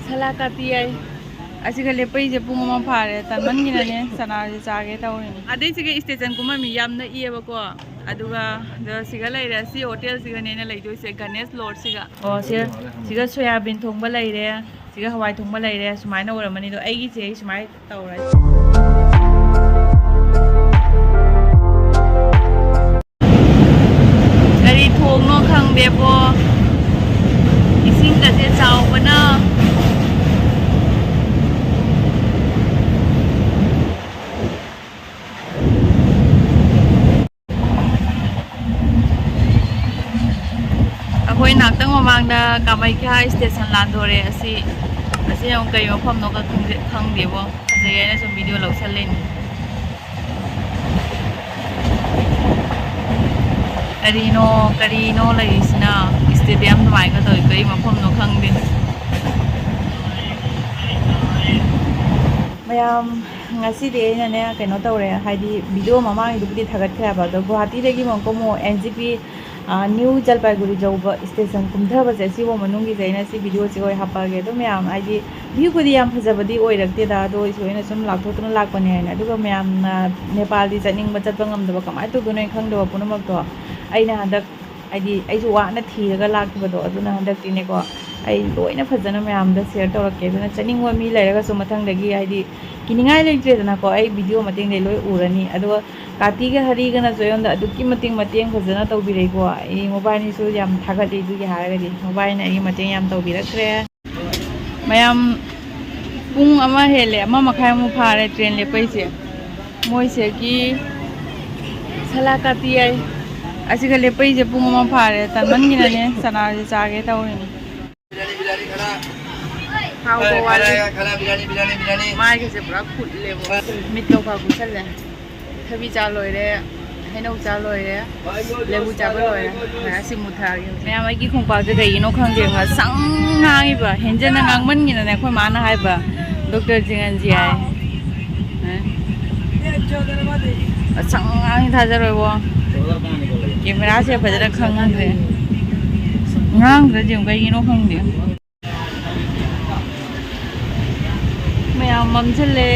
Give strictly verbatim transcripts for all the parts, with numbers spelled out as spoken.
ꯈꯂꯥ ꯀꯥꯇꯤ ꯌꯥꯏ꯫ ꯑꯁꯤꯒ ꯂꯦꯞꯄꯩꯁꯦ ꯄꯨꯡ ꯑꯃ ꯐꯥꯔꯦ, ꯇꯟꯃꯟꯒꯤꯅꯅꯦ ꯆꯅꯥꯁꯦ ꯆꯥꯒꯦ ꯇꯧꯔꯤꯅꯤ꯫ ꯑꯗꯩ ꯁꯤꯒ ꯏꯁꯇꯦꯁꯟ ꯀꯨꯝꯃꯝꯃꯤ ꯌꯥꯝ ꯅꯛꯏꯌꯦꯕꯀꯣ꯫ ꯑꯗꯨꯒ ꯑꯗꯣ ꯁꯤꯒ ꯂꯩꯔꯦ, ꯁꯤ ꯍꯣꯇꯦꯜꯁꯤꯒꯅꯦ ꯑꯩꯅ ꯂꯩꯗꯣꯏꯁꯦ, ꯒꯅꯦꯁ ꯂꯣꯗꯁꯤꯒ꯫ ꯑꯣ, ꯁꯤꯒ, ꯁꯤꯒ ꯁꯣꯌꯥꯕꯤꯟ ꯊꯣꯡꯕ ꯂꯩꯔꯦ, ꯁꯤꯒ ꯍꯋꯥꯏ ꯊꯣꯡꯕ ꯂꯩꯔꯦ, ꯁꯨꯃꯥꯏꯅ ꯑꯣꯏꯔꯝꯃꯅꯤ꯫ ꯑꯗꯣ ꯑꯩꯒꯤꯁꯦ ꯑꯩ ꯁꯨꯃꯥꯏꯅ ꯇꯧꯔꯦ꯫ ꯀꯔꯤ ꯊꯣꯡꯅꯣ ꯈꯪꯗꯦꯕꯣ, ꯏꯁꯤꯡꯒꯁꯦ ꯆꯥꯎꯕꯅ꯫ ꯑꯩꯈꯣꯏ ꯉꯥꯛꯇꯪ ꯃꯃꯥꯡꯗ ꯀꯥꯃꯩꯈ꯭ꯌꯥ ꯏꯁꯇꯦꯁꯟ ꯂꯥꯟꯗꯣꯔꯦ꯫ ꯑꯁꯤ, ꯑꯁꯤ ꯑꯃꯨꯛ ꯀꯩ ꯃꯐꯝꯅꯣꯒ ꯈꯪꯗꯦ-, ꯈꯪꯗꯦꯕꯣ꯫ ꯐꯖꯩ ꯍꯥꯏꯅ ꯁꯨꯝ ꯚꯤꯗꯤꯑꯣ ꯂꯧꯁꯜꯂꯤꯅꯤ꯫ ꯀꯔꯤꯅꯣ, ꯀꯔꯤꯅꯣ ꯂꯩꯔꯤꯁꯤꯅ? ꯏꯁꯇꯦꯗꯤꯌꯝ ꯑꯗꯨꯃꯥꯏꯅ ꯇꯧꯏ, ꯀꯔꯤ ꯃꯐꯝꯅꯣ ꯈꯪꯗꯦ꯫ ꯃꯌꯥꯝ, ꯉꯁꯤꯗꯤ ꯑꯩꯅꯅꯦ ꯀꯩꯅꯣ ꯇꯧꯔꯦ, ꯍꯥꯏꯗꯤ ꯚꯤꯗꯤꯑꯣ ꯃꯃꯥꯡꯒꯤꯗꯨꯕꯨꯗꯤ ꯊꯥꯒꯠꯈ꯭ꯔꯦ ꯍꯥꯏꯕ, ꯑꯗꯣ ꯒꯨꯋꯥꯍꯥꯇꯤꯗꯒꯤ ꯑꯃꯨꯛꯀ ꯑꯃꯨꯛ ꯑꯦꯟ ꯖꯤ ꯄꯤ, ꯑ, ꯅ꯭ꯌꯨ ꯖꯜꯄꯥꯏꯒꯨꯔꯤ ꯌꯧꯕ ꯏꯁꯇꯦꯁꯟ ꯀꯨꯝꯊꯕꯁꯦ, ꯁꯤꯐꯥꯎ ꯃꯅꯨꯡꯒꯤꯁꯦ ꯑꯩꯅ ꯁꯤ ꯚꯤꯗꯤꯑꯣꯁꯦ ꯑꯣꯏ ꯍꯥꯞꯄꯛꯑꯒꯦ꯫ ꯑꯗꯣ ꯃꯌꯥꯝ, ꯍꯥꯏꯗꯤ ꯚ꯭ꯌꯨꯕꯨꯗꯤ ꯌꯥꯝ ꯐꯖꯕꯗꯤ ꯑꯣꯏꯔꯛꯇꯦꯗ, ꯑꯗꯣ ꯑꯩꯁꯨ ꯑꯩꯅ ꯁꯨꯝ ꯂꯥꯞꯊꯣꯛꯇꯨꯅ ꯂꯥꯛꯄꯅꯦ ꯍꯥꯏꯅ꯫ ꯑꯗꯨꯒ ꯃꯌꯥꯝꯅ ꯅꯦꯄꯥꯜꯗꯤ ꯆꯠꯅꯤꯡꯕ ꯆꯠꯄ ꯉꯝꯗꯕ, ꯀꯃꯥꯏꯅ ꯇꯧꯗꯣꯏꯅꯣ ꯑꯩ ꯈꯪꯗꯕ ꯄꯨꯝꯅꯃꯛꯇꯣ ꯑꯩꯅ ꯍꯟꯗꯛ, ꯍꯥꯏꯗꯤ ꯑꯩꯁꯨ ꯋꯥꯅ ꯊꯤꯔꯒ ꯂꯥꯛꯈꯤꯕꯗꯣ, ꯑꯗꯨꯅ ꯍꯟꯗꯛꯇꯤꯅꯦꯀꯣ ꯑꯩ ꯂꯣꯏꯅ ꯐꯖꯅ ꯃꯌꯥꯝꯗ ꯁꯤꯌꯔ ꯇꯧꯔꯛꯀꯦ꯫ ꯑꯗꯨꯅ ꯆꯠꯅꯤꯡꯕ ꯃꯤ ꯂꯩꯔꯒꯁꯨ ꯃꯊꯪꯗꯒꯤ, ꯍꯥꯏꯗꯤ ꯀꯤꯅꯤꯡꯉꯥꯏ ꯂꯩꯇ꯭ꯔꯦꯗꯅꯀꯣ, ꯑꯩ ꯚꯤꯗꯤꯑꯣ ꯃꯇꯦꯡꯗꯒꯤ ꯂꯣꯏ ꯎꯔꯅꯤ꯫ ꯑꯗꯨꯒ ꯀꯥꯇꯤꯒ ꯍꯔꯤꯒꯅꯁꯨ ꯑꯩꯉꯣꯟꯗ ꯑꯗꯨꯛꯀꯤ ꯃꯇꯤꯛ ꯃꯇꯦꯡ ꯐꯖꯅ ꯇꯧꯕꯤꯔꯛꯏꯀꯣ꯫ ꯑꯩ ꯃꯣꯕꯥꯏꯜꯅꯤꯁꯨ ꯌꯥꯝ ꯊꯥꯒꯠꯂꯤ ꯑꯗꯨꯒꯤ ꯍꯥꯏꯔꯒꯗꯤ, ꯃꯣꯕꯥꯏꯜꯅ ꯑꯩꯒꯤ ꯃꯇꯦꯡ ꯌꯥꯝ ꯇꯧꯕꯤꯔꯛꯈ꯭ꯔꯦ꯫ ꯃꯌꯥꯝ, ꯄꯨꯡ ꯑꯃ ꯍꯦꯜꯂꯦ, ꯑꯃ ꯃꯈꯥꯏꯃꯨꯛ ꯐꯥꯔꯦ ꯇ꯭ꯔꯦꯟ ꯂꯦꯞꯄꯩꯁꯦ꯫ ꯃꯣꯏꯁꯤꯒꯤ ꯁꯂꯥ ꯀꯥꯇꯤ ꯌꯥꯏ꯫ ꯑꯁꯤꯒ ꯂꯦꯞꯄꯩꯁꯦ ꯄꯨꯡ ꯑꯃ ꯐꯥꯔꯦ, ꯇꯟꯃꯟꯒꯤꯅꯅꯦ ꯆꯅꯥꯁꯦ ꯆꯥꯒꯦ ꯇꯧꯔꯤꯅꯤ꯫ ꯍꯥꯎꯕ ꯋꯥꯠꯂꯤ꯫ ꯃꯥꯏꯒꯁꯦ ꯄꯨꯔꯥ ꯀꯨꯠꯂꯦꯕ꯫ ꯃꯤꯠꯇꯣ ꯈꯔ ꯀꯨꯠꯁꯜꯂꯦ꯫ ꯊꯕꯤ ꯆꯥ ꯂꯣꯏꯔꯦ, ꯍꯩꯅꯧ ꯆꯥ ꯂꯣꯏꯔꯦ, ꯂꯦꯕꯨ ꯆꯥꯕ ꯂꯣꯏꯔꯦ꯫ ꯑꯁꯤ ꯃꯨꯊꯔꯒꯦ ꯍꯧꯖꯤꯛ꯫ ꯃꯌꯥꯝ, ꯑꯩꯒꯤ ꯈꯣꯡꯄꯥꯛꯁꯦ ꯀꯩꯒꯤꯅꯣ ꯈꯪꯗꯦ, ꯉꯁꯪ ꯉꯥꯡꯉꯤꯕ꯫ ꯍꯦꯟꯖꯟꯅ ꯉꯥꯡꯃꯟꯒꯤꯅꯅꯦ ꯑꯩꯈꯣꯏ ꯃꯥꯅ ꯍꯥꯏꯕ, "ꯗꯣꯛꯇꯔ ꯆꯤꯡꯍꯟꯁꯤ" ꯍꯥꯏ꯫ ꯉꯁꯪ ꯉꯥꯡꯉꯤ, ꯊꯥꯖꯔꯣꯏꯕꯣ꯫ ꯀꯦꯃꯦꯔꯥꯁꯦ ꯐꯖꯅ ꯈꯪꯗ꯭ꯔꯦ꯫ ꯉꯥꯡꯗ꯭ꯔꯗꯤ ꯑꯃꯨꯛ ꯀꯩꯒꯤꯅꯣ ꯈꯪꯗꯦ꯫ ꯃꯝꯁꯤꯜꯂꯦ꯫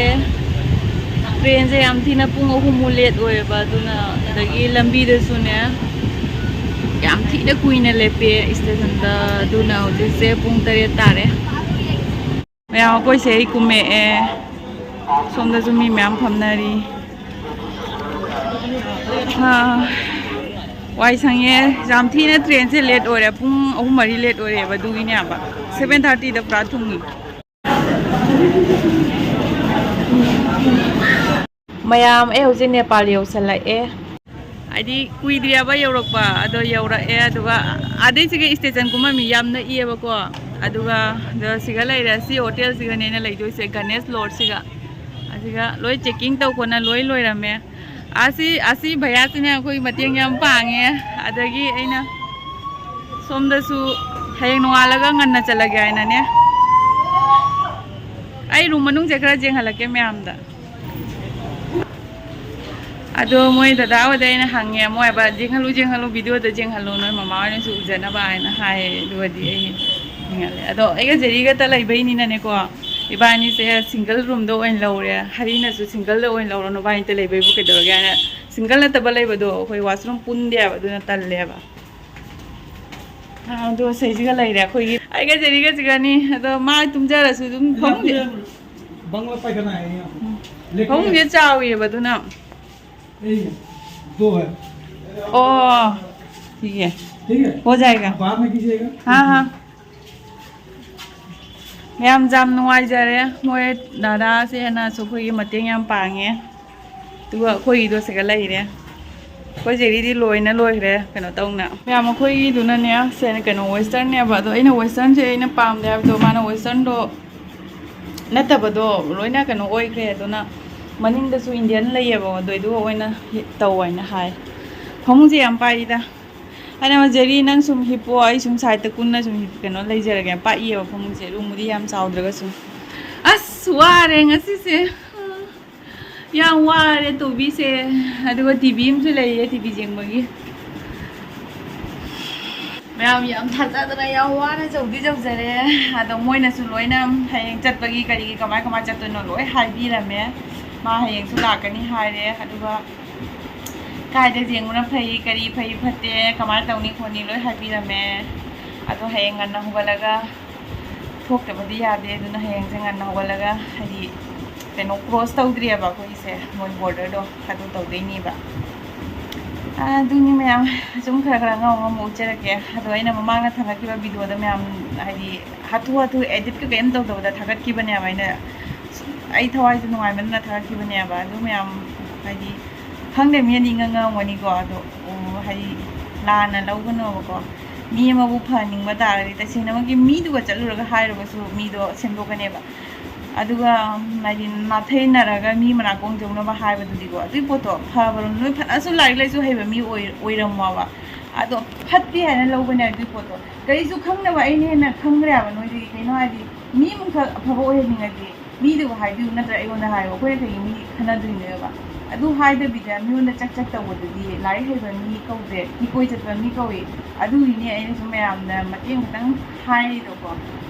ꯇ꯭ꯔꯦꯟꯁꯦ ꯌꯥꯝ ꯊꯤꯅ ꯄꯨꯡ ꯑꯍꯨꯝꯃꯨꯛ ꯂꯦꯠ ꯑꯣꯏꯌꯦꯕ, ꯑꯗꯨꯅ ꯑꯗꯒꯤ ꯂꯝꯕꯤꯗꯁꯨꯅꯦ ꯌꯥꯝ ꯊꯤꯅ ꯀꯨꯏꯅ ꯂꯦꯞꯄꯦ ꯏꯁꯇꯦꯁꯟꯗ꯫ ꯑꯗꯨꯅ ꯍꯧꯖꯤꯛꯁꯦ ꯄꯨꯡ ꯇꯔꯦꯠ ꯇꯥꯔꯦ꯫ ꯃꯌꯥꯝ ꯑꯩꯈꯣꯏꯁꯦ ꯑꯩ ꯀꯨꯝꯃꯛꯑꯦ꯫ ꯁꯣꯝꯗꯁꯨ ꯃꯤ ꯃꯌꯥꯝ ꯐꯝꯅꯔꯤ꯫ ꯑꯥ, ꯋꯥꯏ ꯁꯪꯉꯦ꯫ ꯌꯥꯝ ꯊꯤꯅ ꯇ꯭ꯔꯦꯟꯁꯦ ꯂꯦꯠ ꯑꯣꯏꯔꯦ꯫ ꯄꯨꯡ ꯑꯍꯨꯝ ꯃꯔꯤ ꯂꯦꯠ ꯑꯣꯏꯔꯦꯕ, ꯑꯗꯨꯒꯤꯅꯦꯕ꯫ ꯁꯚꯦꯟ ꯊꯥꯔꯇꯤꯗ ꯄꯨꯔꯥ ꯊꯨꯡꯉꯤ꯫ ꯃꯌꯥꯝ, ꯑꯩ ꯍꯧꯖꯤꯛ ꯅꯦꯄꯥꯜ ꯌꯧꯁꯜꯂꯛꯑꯦ꯫ ꯍꯥꯏꯗꯤ ꯀꯨꯏꯗ꯭ꯔꯤꯑꯕ ꯌꯧꯔꯛꯄ, ꯑꯗꯣ ꯌꯧꯔꯛꯑꯦ꯫ ꯑꯗꯨꯒ ꯑꯥꯗꯩꯁꯤꯒ ꯏꯁꯇꯦꯁꯟ ꯀꯨꯝꯃꯝꯃꯤ, ꯌꯥꯝ ꯅꯛꯏꯌꯦꯕꯀꯣ꯫ ꯑꯗꯨꯒ ꯑꯗꯣ ꯁꯤꯒ ꯂꯩꯔꯦ, ꯁꯤ ꯍꯣꯇꯦꯜꯁꯤꯒꯅꯦ ꯑꯩꯅ ꯂꯩꯗꯣꯏꯁꯦ, ꯒꯅꯦꯁ ꯂꯣꯗꯁꯤꯒ꯫ ꯑꯁꯤꯒ ꯂꯣꯏ ꯆꯦꯛꯀꯤꯡ ꯇꯧ ꯈꯣꯠꯅ ꯂꯣꯏ ꯂꯣꯏꯔꯝꯃꯦ꯫ ꯑꯁꯤ, ꯑꯁꯤ ꯚꯩꯌꯥꯁꯤꯅ ꯑꯩꯈꯣꯏ ꯃꯇꯦꯡ ꯌꯥꯝ ꯄꯥꯡꯉꯦ꯫ ꯑꯗꯒꯤ ꯑꯩꯅ ꯁꯣꯝꯗꯁꯨ ꯍꯌꯦꯡ ꯅꯣꯡꯉꯥꯜꯂꯒ ꯉꯟꯅ ꯆꯠꯂꯒꯦ ꯍꯥꯏꯅꯅꯦ꯫ ꯑꯩ ꯔꯨꯝ ꯃꯅꯨꯡꯁꯦ ꯈꯔ ꯌꯦꯡꯍꯜꯂꯛꯀꯦ ꯃꯌꯥꯝꯗ꯫ ꯑꯗꯣ ꯃꯣꯏ ꯗꯗꯥ ꯍꯣꯏꯗ ꯑꯩꯅ ꯍꯪꯉꯦ, ꯃꯣꯏ ꯍꯥꯏꯕ, "ꯌꯦꯡꯍꯜꯂꯨ, ꯌꯦꯡꯍꯜꯂꯨ, ꯚꯤꯗꯤꯑꯣꯗ ꯌꯦꯡꯍꯜꯂꯨ, ꯅꯣꯏ ꯃꯃꯥ ꯍꯣꯏꯅꯁꯨ ꯎꯖꯅꯕ" ꯍꯥꯏꯅ ꯍꯥꯏꯌꯦ꯫ ꯑꯗꯨꯒꯗꯤ ꯑꯩ ꯌꯦꯡꯍꯜꯂꯦ꯫ ꯑꯗꯣ ꯑꯩꯒ ꯖꯦꯔꯤꯒꯇ ꯂꯩꯕꯩꯅꯤꯅꯅꯦꯀꯣ, ꯏꯕꯥꯅꯤꯁꯦ ꯁꯤꯡꯒꯜ ꯔꯨꯝꯗ ꯑꯣꯏꯅ ꯂꯧꯔꯦ꯫ ꯍꯔꯤꯅꯁꯨ ꯁꯤꯡꯒꯜꯗ ꯑꯣꯏꯅ ꯂꯧꯔꯣ, ꯅꯕꯥꯅꯤꯇ ꯂꯩꯕꯩꯕꯨ ꯀꯩꯗꯧꯔꯒꯦ ꯍꯥꯏꯅ, ꯁꯤꯡꯒꯜ ꯅꯠꯇꯕ ꯂꯩꯕꯗꯣ ꯑꯩꯈꯣꯏ ꯋꯥꯁꯔꯨꯝ ꯄꯨꯟꯗꯦꯕ, ꯑꯗꯨꯅ ꯇꯜꯂꯦꯕ꯫ ꯑꯗꯣ ꯁꯤꯁꯤꯒ ꯂꯩꯔꯦ ꯑꯩꯈꯣꯏꯒꯤ, ꯑꯩꯒ ꯖꯦꯔꯤꯒꯁꯤꯒꯅꯤ꯫ ꯑꯗꯣ ꯃꯥ ꯇꯨꯝꯖꯔꯁꯨ ꯑꯗꯨꯝ ꯐꯃꯨꯡꯁꯦ꯫ बंगला पायखाना है यहाँ। लेकिन ꯐꯃꯨꯡꯁꯦ ꯆꯥꯎꯋꯦꯕ ꯑꯗꯨꯅ꯫ नहीं है, दो है। ꯑꯣ, ठीक है, ठीक है। हो जाएगा। बाद में कीजिएगा। हाँ, हाँ। ꯃꯌꯥꯝ ꯌꯥꯝ ꯅꯨꯡꯉꯥꯏꯖꯔꯦ꯫ ꯃꯣꯏ ꯗꯥꯗꯥꯁꯦꯅꯁꯨ ꯑꯩꯈꯣꯏꯒꯤ ꯃꯇꯦꯡ ꯌꯥꯝ ꯄꯥꯡꯉꯦ꯫ ꯑꯗꯨꯒ ꯑꯩꯈꯣꯏꯒꯤꯗꯣ ꯁꯤꯒ ꯂꯩꯔꯦ꯫ ꯑꯩꯈꯣꯏ ꯖꯦꯔꯤꯗꯤ ꯂꯣꯏꯅ ꯂꯣꯏꯈ꯭ꯔꯦ ꯀꯩꯅꯣ ꯇꯧꯅ꯫ ꯃꯌꯥꯝ ꯑꯩꯈꯣꯏꯒꯤꯗꯨꯅꯅꯦ, ꯁꯦ ꯀꯩꯅꯣ ꯋꯦꯁꯇꯔꯟꯅꯦꯕ꯫ ꯑꯗꯣ ꯑꯩꯅ ꯋꯦꯁꯇꯔꯟꯁꯦ ꯑꯩꯅ ꯄꯥꯝꯗꯦ ꯍꯥꯏꯕꯗꯣ, ꯃꯥꯅ ꯋꯦꯁꯇꯔꯟꯗꯣ ꯅꯠꯇꯕꯗꯣ ꯂꯣꯏꯅ ꯀꯩꯅꯣ ꯑꯣꯏꯈ꯭ꯔꯦ꯫ ꯑꯗꯨꯅ ꯃꯅꯤꯡꯗꯁꯨ ꯏꯟꯗꯤꯌꯟ ꯂꯩꯌꯦꯕ, ꯑꯗꯨꯏꯗꯨꯒ ꯑꯣꯏꯅ ꯇꯧ ꯍꯥꯏꯅ ꯍꯥꯏ꯫ ꯐꯃꯨꯡꯁꯦ ꯌꯥꯝ ꯄꯥꯏꯗ꯫ ꯑꯩꯅ, "ꯖꯦꯔꯤ, ꯅꯪ ꯁꯨꯝ ꯍꯤꯞꯄꯣ, ꯑꯩ ꯁꯨꯝ ꯁꯥꯏꯠꯇ ꯀꯨꯟꯅ ꯁꯨꯝ ꯍꯤꯞ-, ꯀꯩꯅꯣ ꯂꯩꯖꯔꯒꯦ", ꯄꯥꯛꯏꯌꯦꯕ ꯐꯃꯨꯡꯁꯦ꯫ ꯔꯨꯝꯕꯨꯗꯤ ꯌꯥꯝ ꯆꯥꯎꯗ꯭ꯔꯒꯁꯨ꯫ ꯑꯁ, ꯋꯥꯔꯦ ꯉꯁꯤꯁꯦ꯫ ꯌꯥꯝ ꯋꯥꯔꯦ ꯇꯨꯕꯤꯁꯦ꯫ ꯑꯗꯨꯒ ꯇꯤꯚꯤ ꯑꯃꯁꯨ ꯂꯩꯌꯦ, ꯇꯤꯚꯤ ꯌꯦꯡꯕꯒꯤ꯫ ꯌꯥꯝ, ꯌꯥꯝ ꯊꯥꯖꯗꯅ ꯌꯥꯝ ꯋꯥꯅ ꯌꯧꯗꯤ ꯌꯧꯖꯔꯦ꯫ ꯑꯗꯣ ꯃꯣꯏꯅꯁꯨ ꯂꯣꯏꯅ ꯍꯌꯦꯡ ꯆꯠꯄꯒꯤ ꯀꯔꯤꯒꯤ ꯀꯃꯥꯏ ꯀꯃꯥꯏ ꯆꯠꯇꯣꯏꯅꯣ ꯂꯣꯏ ꯍꯥꯏꯕꯤꯔꯝꯃꯦ꯫ ꯃꯥ ꯍꯌꯦꯡꯁꯨ ꯂꯥꯛꯀꯅꯤ ꯍꯥꯏꯔꯦ꯫ ꯑꯗꯨꯒ ꯀꯥꯏꯗ ꯌꯦꯡꯕꯅ ꯐꯩ, ꯀꯔꯤ ꯐꯩ ꯐꯠꯇꯦ, ꯀꯃꯥꯏꯅ ꯇꯧꯅꯤ ꯈꯣꯠꯅꯤ ꯂꯣꯏ ꯍꯥꯏꯕꯤꯔꯝꯃꯦ꯫ ꯑꯗꯣ ꯍꯌꯦꯡ ꯉꯟꯅ ꯍꯧꯒꯠꯂꯒ ꯊꯣꯛꯇꯕꯗꯤ ꯌꯥꯗꯦ꯫ ꯑꯗꯨꯅ ꯍꯌꯦꯡꯁꯦ ꯉꯟꯅ ꯍꯧꯒꯠꯂꯒ, ꯍꯥꯏꯗꯤ, ꯀꯩꯅꯣ, ꯀ꯭ꯔꯣꯁ ꯇꯧꯗ꯭ꯔꯤꯑꯕ ꯑꯩꯈꯣꯏꯒꯤꯁꯦ, ꯃꯣꯏ ꯕꯣꯔꯗꯔꯗꯣ ꯑꯗꯨ ꯇꯧꯗꯣꯏꯅꯦꯕ꯫ ꯑꯗꯨꯅꯤ ꯃꯌꯥꯝ, ꯁꯨꯝ ꯈꯔ ꯈꯔ ꯑꯉꯝ ꯑꯉꯝꯕ ꯎꯠꯆꯔꯛꯀꯦ꯫ ꯑꯗꯣ ꯑꯩꯅ ꯃꯃꯥꯡꯗ ꯊꯥꯒꯠꯈꯤꯕ ꯚꯤꯗꯤꯑꯣꯗ ꯃꯌꯥꯝ, ꯍꯥꯏꯗꯤ, ꯍꯥꯊꯨ ꯍꯥꯊꯨ ꯑꯦꯗꯤꯠꯀ ꯀꯩꯝ ꯇꯧꯗꯕꯗ ꯊꯥꯒꯠꯈꯤꯕꯅꯦꯕ꯫ ꯑꯩꯅ ꯁꯨꯝ ꯑꯩ ꯊꯋꯥꯏꯁꯦ ꯅꯨꯡꯉꯥꯏꯃꯟꯗꯅ ꯊꯥꯒꯠꯈꯤꯕꯅꯦꯕ꯫ ꯑꯗꯨ ꯃꯌꯥꯝ, ꯍꯥꯏꯗꯤ, ꯈꯪꯗꯦ, ꯃꯤ ꯑꯅꯤ ꯉꯥꯡꯉꯝꯒꯅꯤꯀꯣ꯫ ꯑꯗꯣ, ꯑꯣ, ꯍꯥꯏꯗꯤ, ꯂꯥꯟꯅ ꯂꯧꯒꯅꯣꯕꯀꯣ꯫ ꯃꯤ ꯑꯃꯕꯨ ꯐꯍꯟꯅꯤꯡꯕ ꯇꯥꯔꯒꯗꯤ ꯇꯁꯦꯡꯅꯃꯛꯀꯤ ꯃꯤꯗꯨꯒ ꯆꯠꯂꯨꯔꯒ ꯍꯥꯏꯔꯒꯁꯨ ꯃꯤꯗꯣ ꯁꯦꯝꯗꯣꯛꯀꯅꯦꯕ꯫ ꯑꯗꯨꯒ, ꯎꯝ, ꯍꯥꯏꯗꯤ, ꯅꯥꯊꯩꯅꯔꯒ ꯃꯤ ꯃꯅꯥꯀꯣꯡ ꯌꯧꯅꯕ ꯍꯥꯏꯕꯗꯨꯗꯤꯀꯣ, ꯑꯗꯨꯒꯤ ꯄꯣꯠꯇꯣ ꯐꯕꯔꯣ? ꯅꯣꯏ ꯐꯅꯁꯨ ꯂꯥꯏꯔꯤꯛ ꯂꯥꯏꯁꯨ ꯍꯩꯕ ꯃꯤ ꯑꯣꯏ-, ꯑꯣꯏꯔꯝꯃꯣꯕ꯫ ꯑꯗꯣ ꯐꯠꯇꯦ ꯍꯥꯏꯅ ꯂꯧꯒꯅꯦ ꯑꯗꯨꯒꯤ ꯄꯣꯠꯇꯣ꯫ ꯀꯔꯤꯁꯨ ꯈꯪꯗꯕ ꯑꯩꯅ ꯍꯦꯟꯅ ꯈꯪꯈ꯭ꯔꯦ ꯍꯥꯏꯕ ꯅꯣꯏꯗꯒꯤ꯫ ꯀꯩꯅꯣ ꯍꯥꯏꯗꯤ, ꯃꯤ ꯑꯃꯈꯛ ꯑꯐꯕ ꯑꯣꯏꯍꯟꯅꯤꯡꯉꯗꯤ ꯃꯤꯗꯨꯕꯨ ꯍꯥꯏꯕꯤꯌꯨ, ꯅꯠꯇ꯭ꯔ ꯑꯩꯉꯣꯟꯗ ꯍꯥꯏꯌꯣ꯫ ꯑꯩꯈꯣꯏꯅ ꯀꯩꯒꯤ ꯃꯤ ꯈꯟꯅꯗꯣꯏꯅꯣꯕ? ꯑꯗꯨ ꯍꯥꯏꯗꯕꯤꯗ ꯃꯤꯉꯣꯟꯗ ꯆꯛ ꯆꯛ ꯇꯧꯕꯗꯨꯗꯤ ꯂꯥꯏꯔꯤꯛ ꯍꯩꯕ ꯃꯤ ꯀꯧꯗꯦ, ꯏꯀꯣꯏ ꯆꯠꯄ ꯃꯤ ꯀꯧꯏ꯫ ꯑꯗꯨꯒꯤꯅꯦ ꯑꯩꯅꯁꯨ ꯃꯌꯥꯝꯅ ꯃꯇꯦꯡ ꯈꯤꯇꯪ ꯍꯥꯏꯔꯤꯗꯣꯀꯣ꯫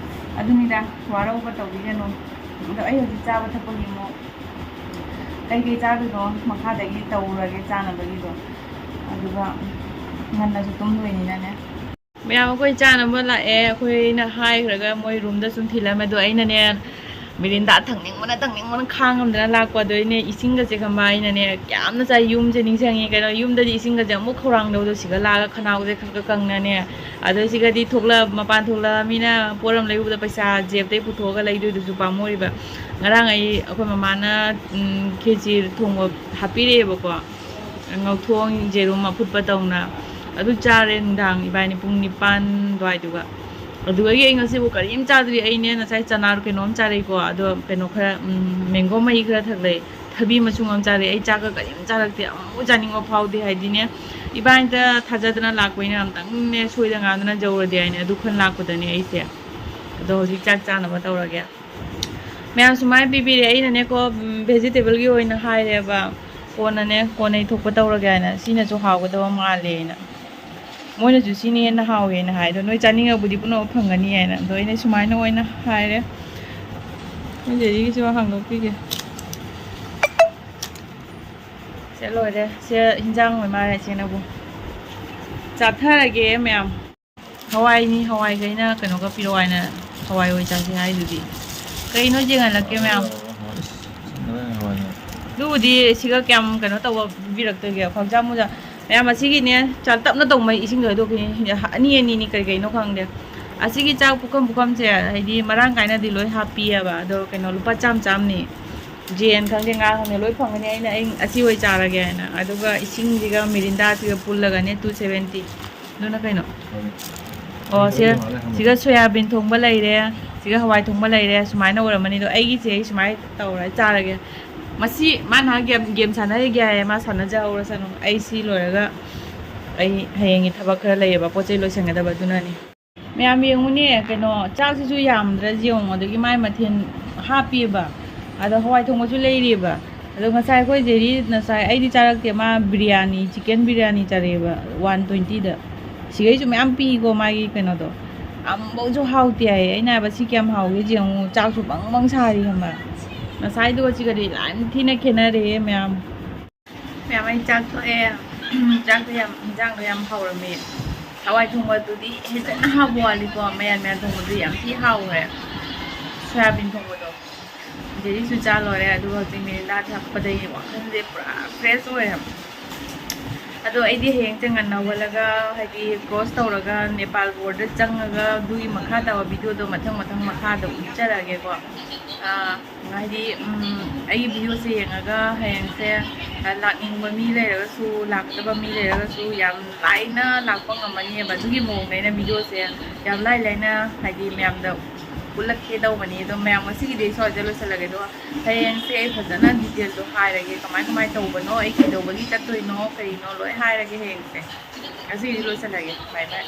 ꯑꯗꯨꯅꯤꯗ, ꯋꯥꯔꯧꯕ ꯇꯧꯕꯤꯒꯅꯨ꯫ ꯑꯗꯣ ꯑꯩ ꯍꯧꯖꯤꯛ ꯆꯥꯕ ꯊꯛꯄꯒꯤ ꯑꯃꯨꯛ ꯀꯩꯀꯩ ꯆꯥꯗꯣꯏꯅꯣ ꯃꯈꯥꯗꯒꯤ ꯇꯧꯔꯒꯦ ꯆꯥꯅꯕꯒꯤꯗꯣ꯫ ꯑꯗꯨꯒ ꯉꯟꯅꯁꯨ ꯇꯨꯝꯗꯣꯏꯅꯤꯅꯅꯦ꯫ ꯃꯌꯥꯝ ꯑꯩꯈꯣꯏ ꯆꯥꯅꯕ ꯂꯥꯛꯑꯦ꯫ ꯑꯩꯈꯣꯏꯅ ꯍꯥꯏꯈ꯭ꯔꯒ ꯃꯣꯏ ꯔꯨꯝꯗ ꯁꯨꯝ ꯊꯤꯜꯂꯝꯃꯦ꯫ ꯑꯗꯣ ꯑꯩꯅꯅꯦ, ꯃꯤꯔꯤꯟꯗꯥ ꯊꯛꯅꯤꯡꯕꯅ, ꯊꯛꯅꯤꯡꯕꯅ ꯈꯥꯡꯉꯝꯗꯅ ꯂꯥꯛꯄ꯫ ꯑꯗꯣ ꯑꯩꯅ ꯏꯁꯤꯡꯒꯁꯦ ꯈꯪꯕ, ꯑꯩꯅꯅꯦ, ꯌꯥꯝꯅ ꯆꯥꯏ꯫ ꯌꯨꯝꯁꯦ ꯅꯤꯡꯁꯤꯡꯉꯤ꯫ ꯀꯩꯅꯣ, ꯌꯨꯝꯗꯗꯤ ꯏꯁꯤꯡꯒꯁꯦ ꯑꯃꯨꯛ ꯈꯧꯔꯥꯡꯗꯕꯗꯣ, ꯁꯤꯒ ꯂꯥꯛꯑꯒ ꯈꯅꯥꯎꯁꯦ ꯈꯔ ꯈꯔ ꯀꯪꯅꯅꯦ꯫ ꯑꯗꯣ ꯁꯤꯒꯗꯤ ꯊꯣꯛꯂꯛ-, ꯃꯄꯥꯟ ꯊꯣꯛꯂꯛꯑꯃꯤꯅ ꯄꯣꯠ ꯑꯃ ꯂꯩꯔꯨꯕꯗ ꯄꯩꯁꯥ ꯖꯦꯕꯇꯩ ꯄꯨꯊꯣꯛꯑꯒ ꯂꯩꯗꯣꯏꯗꯨꯁꯨ ꯄꯥꯝꯃꯨꯔꯤꯕ꯫ ꯉꯔꯥꯡ ꯑꯩ, ꯑꯩꯈꯣꯏ ꯃꯃꯥꯅ, ꯎꯝ, ꯈꯦꯆꯤ ꯊꯣꯡꯕ ꯍꯥꯞꯄꯤꯔꯛꯑꯦꯕꯀꯣ꯫ ꯉꯧꯊꯣꯡ ꯌꯦꯔꯨꯝ ꯑꯐꯨꯠꯄ ꯇꯧꯅ꯫ ꯑꯗꯨ ꯆꯥꯔꯦ ꯅꯨꯡꯗꯥꯡ ꯏꯕꯥꯅꯤ ꯄꯨꯡ ꯅꯤꯄꯥꯟ ꯑꯗꯨꯋꯥꯏꯗꯨꯒ꯫ ꯑꯗꯨꯗꯒꯤ ꯑꯩ ꯉꯁꯤꯕꯨ ꯀꯔꯤꯝ ꯆꯥꯗ꯭ꯔꯤ꯫ ꯑꯩꯅꯦ ꯉꯁꯥꯏ ꯆꯅꯥ ꯀꯩꯅꯣꯝ ꯆꯥꯔꯛꯏꯀꯣ, ꯑꯗꯣ ꯀꯩꯅꯣ ꯈꯔ, ꯎꯝ, ꯃꯦꯡꯒꯣ ꯃꯍꯤ ꯈꯔ ꯊꯛꯂꯛꯑꯦ, ꯊꯕꯤ ꯃꯆꯨꯝ ꯑꯃ ꯆꯥꯔꯛꯑꯦ꯫ ꯑꯩ ꯆꯥꯛꯀ ꯀꯔꯤꯝ ꯆꯥꯔꯛꯇꯦ꯫ ꯑꯃꯨꯛ ꯆꯥꯅꯤꯡꯕ ꯐꯥꯎꯗꯦ꯫ ꯍꯥꯏꯗꯤꯅꯦ, ꯏꯕꯥꯅꯤꯗ ꯊꯥꯖꯗꯅ ꯂꯥꯛꯄꯅꯤꯅ ꯑꯝꯇꯪꯅꯦ ꯁꯣꯏꯗ ꯉꯥꯝꯗꯅ ꯌꯧꯔꯗꯤ ꯍꯥꯏꯅꯦ꯫ ꯑꯗꯨ ꯈꯟ ꯂꯥꯛꯄꯗꯅꯦ ꯑꯩꯁꯦ꯫ ꯑꯗꯣ ꯍꯧꯖꯤꯛ ꯆꯥꯛ ꯆꯥꯅꯕ ꯇꯧꯔꯒꯦ꯫ ꯃꯌꯥꯝ ꯁꯨꯃꯥꯏꯅ ꯄꯤꯕꯤꯔꯦ꯫ ꯑꯩꯅꯅꯦꯀꯣ, ꯎꯝ, ꯚꯦꯖꯤꯇꯦꯕꯜꯒꯤ ꯑꯣꯏꯅ ꯍꯥꯏꯔꯦꯕ꯫ ꯀꯣꯟꯅꯅꯦ, ꯀꯣꯟꯅ ꯏꯊꯣꯛꯄ ꯇꯧꯔꯒꯦ ꯍꯥꯏꯅ꯫ ꯁꯤꯅꯁꯨ ꯍꯥꯎꯒꯗꯕ ꯃꯥꯜꯂꯦꯅ꯫ ꯃꯣꯏꯅꯁꯨ ꯁꯤꯅ ꯍꯦꯟꯅ ꯍꯥꯎꯋꯦꯅ ꯍꯥꯏ꯫ ꯑꯗꯣ ꯅꯣꯏ ꯆꯥꯅꯤꯡꯉꯕꯨꯗꯤ ꯄꯨꯝꯅꯃꯛ ꯐꯪꯒꯅꯤ ꯍꯥꯏꯅ꯫ ꯑꯗꯣ ꯑꯩꯅ ꯁꯨꯃꯥꯏꯅ ꯑꯣꯏꯅ ꯍꯥꯏꯔꯦ꯫ ꯅꯣꯏ ꯗꯦꯗꯤꯒꯤꯁꯨ ꯍꯥꯡꯗꯣꯛꯄꯤꯒꯦ꯫ ꯁꯦ ꯂꯣꯏꯔꯦ꯫ ꯁꯦ ꯍꯤꯟꯖꯥꯡ ꯑꯣꯏ ꯃꯥꯜꯂꯦ ꯁꯤꯅꯕꯨ꯫ ꯆꯥꯊꯔꯒꯦ ꯃꯌꯥꯝ꯫ ꯍꯋꯥꯏꯅꯤ, ꯍꯋꯥꯏꯈꯩꯅ ꯀꯩꯅꯣꯒ ꯄꯤꯔꯛꯑꯣ ꯍꯥꯏꯅ ꯍꯋꯥꯏ ꯑꯣꯏ ꯆꯥꯁꯦ ꯍꯥꯏꯗꯨꯗꯤ꯫ ꯀꯩꯅꯣ ꯌꯦꯡꯍꯜꯂꯛꯀꯦ ꯃꯌꯥꯝ꯫ ꯑꯗꯨꯕꯨꯗꯤ ꯁꯤꯒ ꯀꯌꯥꯝ ꯀꯩꯅꯣ ꯇꯧꯕ ꯄꯤꯕꯤꯔꯛꯇꯣꯏꯒꯦ? ꯈ꯭ꯋꯥꯡꯖꯥ ꯃꯨꯖꯥ ꯃꯌꯥꯝ ꯑꯁꯤꯒꯤꯅꯦ꯫ ꯆꯥ ꯇꯞꯅ ꯇꯧꯕ ꯏꯁꯤꯡꯗꯣ ꯍꯩꯗꯣꯛꯈꯤꯅꯤ꯫ ꯑꯅꯤ ꯑꯅꯤꯅꯤ ꯀꯔꯤ ꯀꯩꯅꯣ ꯈꯪꯗꯦ꯫ ꯑꯁꯤꯒꯤ ꯆꯥꯛ ꯄꯨꯈꯝ ꯄꯨꯈꯝꯁꯦ ꯍꯥꯏꯗꯤ ꯃꯔꯥꯡ ꯀꯥꯏꯅꯗꯤ ꯂꯣꯏ ꯍꯥꯞꯄꯤꯑꯕ꯫ ꯑꯗꯣ ꯀꯩꯅꯣ ꯂꯨꯄꯥ ꯆꯥꯝ ꯆꯥꯝꯅꯤ꯫ ꯌꯦꯟ ꯈꯪꯗꯦ ꯉꯥ ꯈꯪꯗꯦ ꯂꯣꯏ ꯐꯪꯒꯅꯤ꯫ ꯑꯩꯅ ꯑꯩ ꯑꯁꯤ ꯑꯣꯏ ꯆꯥꯔꯒꯦ ꯍꯥꯏꯅ꯫ ꯑꯗꯨꯒ ꯏꯁꯤꯡꯁꯤꯒ ꯃꯤꯔꯤꯟꯗꯥꯁꯤꯒ ꯄꯨꯜꯂꯒꯅꯦ ꯇꯨ ꯁꯚꯦꯟꯇꯤ꯫ ꯑꯗꯨꯅ ꯀꯩꯅꯣ? ꯑꯣ ꯁꯤ ꯁꯤꯒ ꯁꯣꯌꯥꯕꯤꯟ ꯊꯣꯡꯕ ꯂꯩꯔꯦ꯫ ꯁꯤꯒ ꯍꯋꯥꯏ ꯊꯣꯡꯕ ꯂꯩꯔꯦ꯫ ꯁꯨꯃꯥꯏꯅ ꯑꯣꯏꯔꯝꯃꯅꯤ꯫ ꯑꯗꯣ ꯑꯩꯒꯤꯁꯦ ꯑꯩ ꯁꯨꯃꯥꯏꯅ ꯇꯧꯔ ꯆꯥꯔꯒꯦ꯫ ꯃꯁꯤ ꯃꯥꯅ ꯒꯦꯝ ꯒꯦꯝ ꯁꯥꯟꯅꯔꯤꯒꯦ ꯍꯥꯏꯌꯦ꯫ ꯃꯥ ꯁꯥꯟꯅꯖꯍꯧꯔꯁꯅꯨ꯫ ꯑꯩ ꯁꯤ ꯂꯣꯏꯔꯒ ꯑꯩ ꯍꯌꯦꯡꯒꯤ ꯊꯕꯛ ꯈꯔ ꯂꯩꯌꯦꯕ꯫ ꯄꯣꯠ ꯆꯩ ꯂꯣꯏꯁꯟꯒꯗꯕ ꯑꯗꯨꯅꯅꯤ꯫ ꯃꯌꯥꯝ ꯌꯦꯡꯉꯨꯅꯦ ꯀꯩꯅꯣ ꯆꯥꯛꯁꯤꯁꯨ ꯌꯥꯝꯗ꯭ꯔꯥ ꯌꯦꯡꯉꯣ꯫ ꯑꯗꯒꯤ ꯃꯥꯏ ꯃꯊꯦꯜ ꯍꯥꯞꯄꯤꯑꯕ꯫ ꯑꯗꯣ ꯍꯋꯥꯏ ꯊꯣꯡꯕꯁꯨ ꯂꯩꯔꯤꯑꯕ꯫ ꯑꯗꯣ ꯉꯁꯥꯏ ꯑꯩꯈꯣꯏ ꯖꯦꯔꯤ ꯉꯁꯥꯏ ꯑꯩꯗꯤ ꯆꯥꯔꯛꯇꯦ꯫ ꯃꯥ ꯕꯤꯔꯌꯥꯅꯤ ꯆꯤꯛꯀꯟ ꯕꯤꯔꯌꯥꯅꯤ ꯆꯥꯔꯛꯑꯦꯕ ꯋꯥꯟ ꯇ꯭ꯋꯦꯟꯇꯤꯗ꯫ ꯁꯤꯈꯩꯁꯨ ꯃꯌꯥꯝ ꯄꯤꯀꯣ ꯃꯥꯒꯤ ꯀꯩꯅꯣꯗꯣ꯫ ꯑꯃꯐꯥꯎꯁꯨ ꯍꯥꯎꯇꯦ ꯍꯥꯏꯌꯦ꯫ ꯑꯩꯅ ꯍꯥꯏꯕ ꯁꯤ ꯀꯌꯥꯝ ꯍꯥꯎꯒꯦ ꯌꯦꯡꯉꯨ꯫ ꯆꯥꯛꯁꯨ ꯕꯪ ꯕꯪ ꯁꯥꯔꯤ ꯈꯪꯕ꯭ꯔꯥ꯫ ꯉꯁꯥꯏꯗꯨꯒ ꯁꯤꯒꯗꯤ ꯌꯥꯝ ꯊꯤꯅ ꯈꯦꯠꯅꯔꯦꯍꯦ ꯃꯌꯥꯝ꯫ ꯃꯌꯥꯝ ꯑꯩ ꯆꯥꯛ ꯇꯣꯛꯑꯦ꯫ ꯆꯥꯛꯇꯣ ꯌꯥꯝ ꯏꯟꯖꯥꯡꯗꯣ ꯌꯥꯝ ꯍꯥꯎꯔꯝꯃꯦ꯫ ꯍꯋꯥꯏ ꯊꯣꯡꯕꯗꯨꯗꯤ ꯍꯦꯟꯖꯟꯅ ꯍꯥꯎꯕ ꯋꯥꯠꯂꯤꯀꯣ꯫ ꯃꯌꯥꯟ ꯃꯌꯥꯟ ꯊꯣꯡꯕꯗꯨꯗꯤ ꯌꯥꯝ ꯊꯤ ꯍꯥꯎꯈ꯭ꯔꯦ꯫ ꯁꯣꯌꯥꯕꯤꯟ ꯊꯣꯡꯕꯗꯣ꯫ ꯖꯦꯔꯤꯁꯨ ꯆꯥ ꯂꯣꯏꯔꯦ꯫ ꯑꯗꯨꯒ ꯍꯧꯖꯤꯛ ꯃꯤꯔꯤꯟꯗꯥ ꯊꯛꯄꯗꯒꯤ ꯋꯥꯈꯜꯁꯦ ꯄꯨꯔꯥ ꯐ꯭ꯔꯦꯁ ꯑꯣꯏꯔꯦ꯫ ꯑꯗꯣ ꯑꯩꯗꯤ ꯍꯌꯦꯡꯁꯦ ꯉꯟꯅ ꯍꯧꯒꯠꯂꯒ ꯍꯥꯏꯗꯤ ꯀ꯭ꯔꯣꯁ ꯇꯧꯔꯒ ꯅꯦꯄꯥꯜ ꯕꯣꯔꯗꯔ ꯆꯪꯉꯒ ꯑꯗꯨꯒꯤ ꯃꯈꯥ ꯇꯥꯕ ꯚꯤꯗꯤꯑꯣꯗꯣ ꯃꯊꯪ ꯃꯊꯪ ꯃꯈꯥꯗ ꯎꯠꯆꯔꯛꯑꯒꯦꯀꯣ꯫ ꯑꯥ, ꯍꯥꯏꯗꯤ, ꯎꯝ, ꯑꯩꯒꯤ ꯚꯤꯗꯤꯑꯣꯁꯦ ꯌꯦꯡꯉꯒ ꯍꯌꯦꯡꯁꯦ, ꯑ, ꯂꯥꯛꯅꯤꯡꯕ ꯃꯤ ꯂꯩꯔꯒꯁꯨ, ꯂꯥꯛꯀꯗꯕ ꯃꯤ ꯂꯩꯔꯒꯁꯨ ꯌꯥꯝ ꯂꯥꯏꯅ ꯂꯥꯛꯄ ꯉꯝꯃꯅꯦꯕ꯫ ꯑꯗꯨꯒꯤ ꯃꯑꯣꯡꯗ ꯑꯩꯅ ꯚꯤꯗꯤꯑꯣꯁꯦ ꯌꯥꯝ ꯂꯥꯏ ꯂꯥꯏꯅ ꯍꯥꯏꯗꯤ ꯃꯌꯥꯝꯗ ꯎꯠꯂꯛꯀꯦ ꯇꯧꯕꯅꯤ꯫ ꯑꯗꯣ ꯃꯌꯥꯝ ꯉꯁꯤꯒꯤꯗꯤ ꯑꯩ ꯁ꯭ꯋꯥꯏꯗ ꯂꯣꯏꯁꯤꯜꯂꯒꯦ꯫ ꯑꯗꯣ ꯍꯌꯦꯡꯁꯦ ꯑꯩ ꯐꯖꯅ ꯗꯤꯇꯦꯜꯗꯣ ꯍꯥꯏꯔꯒꯦ, ꯀꯃꯥꯏ ꯀꯃꯥꯏ ꯇꯧꯕꯅꯣ, ꯑꯩ ꯀꯩꯗꯧꯕꯒꯤ ꯆꯠꯇꯣꯏꯅꯣ, ꯀꯔꯤꯅꯣ, ꯂꯣꯏ ꯍꯥꯏꯔꯒꯦ ꯍꯌꯦꯡꯁꯦ꯫ ꯉꯁꯤꯒꯤꯗꯤ ꯂꯣꯏꯁꯤꯜꯂꯒꯦ꯫ ꯕꯥꯏ ꯕꯥꯏ꯫